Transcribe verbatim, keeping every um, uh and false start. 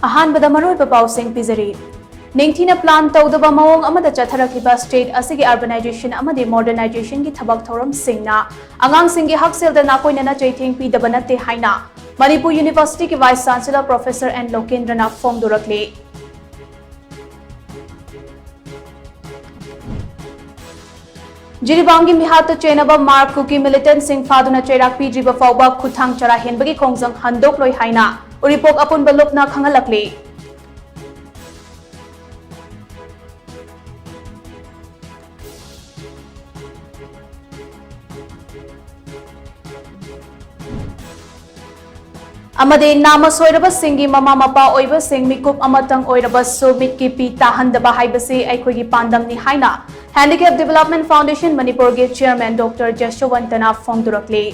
ꯑꯍꯥꯟꯕꯗ ꯃꯔꯨꯑꯣꯏꯕ ꯄꯥꯎꯁꯤꯡ ꯄꯤꯖꯔꯤ꯫ ꯅꯤꯡꯊꯤꯅ plan ꯇꯧꯗꯕ ꯃꯑꯣꯡ ꯑꯃꯗ ꯆꯠꯊꯔꯛꯂꯤꯕ state ꯑꯁꯤꯒꯤ urbanization ꯑꯃꯗꯤ modernizationꯒꯤ ꯊꯕꯛ ꯊꯧꯔꯝꯁꯤꯡꯅ ꯑꯉꯥꯡꯁꯤꯡꯒꯤ ꯍꯛꯁꯦꯜꯗ ꯅꯥꯀꯣꯏꯅꯅ ꯆꯩꯊꯦꯡ ꯄꯤꯗꯕ ꯅꯠꯇꯦ ꯍꯥꯏꯅ Manipur Universityꯒꯤ Vice Chancellor Professor N ꯂꯣꯀꯦꯟꯗ꯭ꯔꯅ ꯐꯣꯡꯗꯣꯔꯛꯂꯤ꯫ ꯖꯤꯔꯤꯕꯥꯝꯒꯤ ꯃꯤꯍꯥꯠꯇ ꯆꯦꯟꯅꯕ ꯃꯥꯔ ꯀꯨꯀꯤ militantꯁꯤꯡ ꯐꯥꯗꯨꯅ ꯆꯩꯔꯥꯛ ꯄꯤꯗ꯭ꯔꯤꯕ ꯐꯥꯎꯕ ꯈꯨꯠꯊꯥꯡ ꯆꯔꯥ ꯍꯦꯟꯕꯒꯤ ꯈꯣꯡꯖꯪ ꯍꯟꯗꯣꯛꯂꯣꯏ ꯍꯥꯏꯅ ꯎꯔꯤꯄꯣꯛ ꯑꯄꯨꯟꯕ ꯂꯨꯞꯅ ꯈꯪꯍꯜꯂꯛꯂꯤ꯫ ꯑꯃꯗꯤ ꯅꯥꯃ ꯁꯣꯏꯔꯕꯁꯤꯡꯒꯤ ꯃꯃꯥ ꯃꯄꯥ ꯑꯣꯏꯕꯁꯤꯡ ꯃꯤꯀꯨꯞ ꯑꯃꯇꯪ ꯑꯣꯏꯔꯕꯁꯨ ꯃꯤꯠꯀꯤ ꯄꯤ ꯇꯥꯍꯟꯗꯕ ꯍꯥꯏꯕꯁꯤ ꯑꯩꯈꯣꯏꯒꯤ ꯄꯥꯟꯗꯝꯅꯤ ꯍꯥꯏꯅ Handicap Development Foundation ꯃꯅꯤꯄꯨꯔꯒꯤ chairman Doctor ꯖꯁꯋꯟꯇꯅ ꯐꯣꯡꯗꯣꯔꯛꯂꯤ꯫